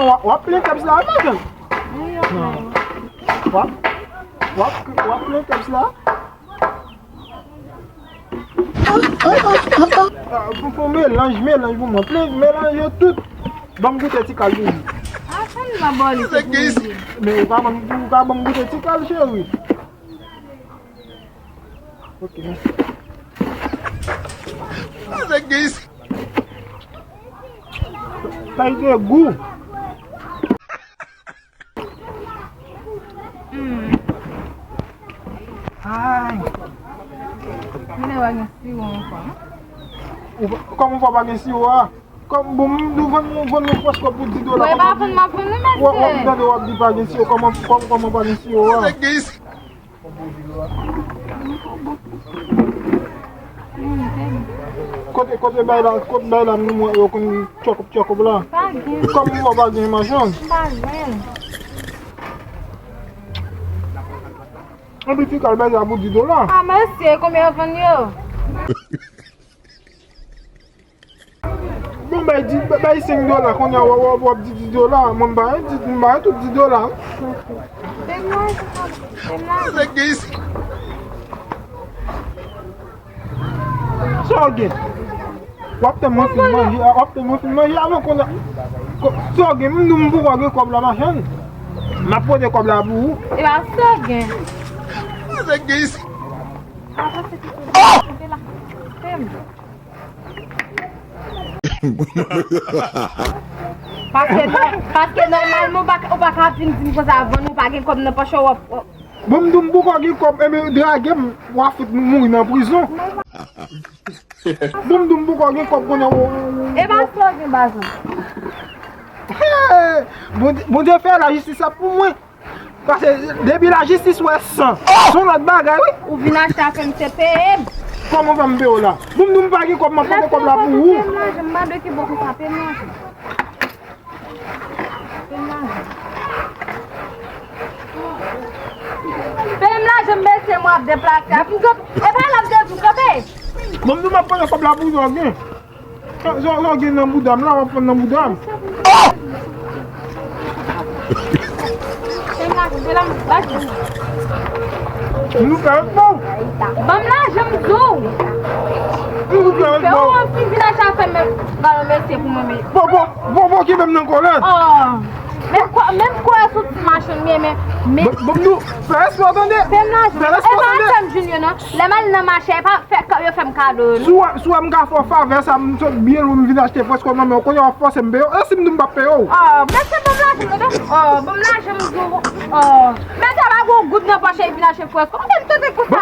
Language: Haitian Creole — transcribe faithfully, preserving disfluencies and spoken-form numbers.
W ap, w ap plen kèps la, madanm? Non. W ap, w ap, w ap plen kèps la? Ah, pou, pou melanj, melanj pou mwen. Plen, melanj yo tout. Ban m goute ti kal pou ou. Ah, sa m nan bò li, se pou li. Men ou ka ban m, ou ka ban m goute ti kal, cheri. Ok, mèsi. Sa gen isi. Sa gen gou. Hmm. Ay. Mwen pa gen siwo ankò, non? Ou pa, kòman ou pa gen siwo a? Kòm bon, m vann nou, vann nou frèsko pou di dola. Mwen pa vann, m ap vann nou, mesye. W ap, w ap tande, w ap di pa gen siwo. Kòman, kòman, kòman pa gen siwo a? Sa gen isi. Kote, kote bay la, kote bay la, nou mwen yo konn tchòkòp, tchòkòp la. Pa gen. Kòm mwen pa gen machann. Pa gen. Anpil ti kal bay la pou di dola. Ah, mesye, konbyen yo vann yo? Bon, bay di, bay senk dola, kounye a w ap, w ap, w ap di dis dola, mwen m pa gen di, m pa gen tout dis dola. Sa w gen? W ap tann mwen fin manje, w ap tann mwen fin manje avan kounye a. Sa w gen? M di w m poko gen kòb la, machann. M ap pote kòb la pou ou. E pa sa w gen. Sa w gen isi? Apa se ki kote la? Fè m. Paske, paske nòmalman, ou pa, ou pa ka vin di m konsa, vann ou pa gen kòb nan pòch ou, w ap, w ap. Bon, m di w m poko gen kòb, ebyen, drage m, w a fout mouri nan prizon. Bon, m di w m poko gen kòb, kounye a, w, w, w. E pa sa w gen, bazan. Hey! Bondye, Bondye fè lajistis la pou mwen. Paske depi lajistis wè san, se yon lòt bagay, wi. Ou vin achte afè m, se peye m. Kòman fè m peye w la? Bon, m di w m pa gen kòb, m ap pote kòb la pou ou. Peye m lajan, m pa dwe ki bò konsa, peye m lajan. Peye m lajan. Peye m lajan, mesye, mwen ap deplase. Ap m kanpe. E pa la m te di w kanpe. Bon, m di w m ap pote kòb la pou ou, sa w gen. Sa, sa, sa w gen nan bouda m la, w ap pran nan bouda m. Nou fè yon bon. Ban m lajan m di w. Nou fè yon bon. Fè yon fi vin achte afè m, ba yon mesye pou mwen, men. Bon, bon, bon, bon, ki menm nan kòlèt. Oh. Menm kò, menm kò e sou ti machann, men, men, men. Bon, bon, nou, fè respè w tande. Fè m lajan. Fè respè w tande. E pa afè m, Junior, non. Lè m al nan mache, e pa fè, yo fè m kado, non. Si w, si w wè m ka fè w favè sa, m sot byen lwen, m vin achte frèsko nan men w, kounye a w ap fòse m peye w. E si m di m p ap peye w? Oh, mesye, ban m lajan m, tande. Oh, ban m lajan m di w. Oh, mesye pa gon goud nan pòch li vin achte frèsko. Mwen te tande konsa.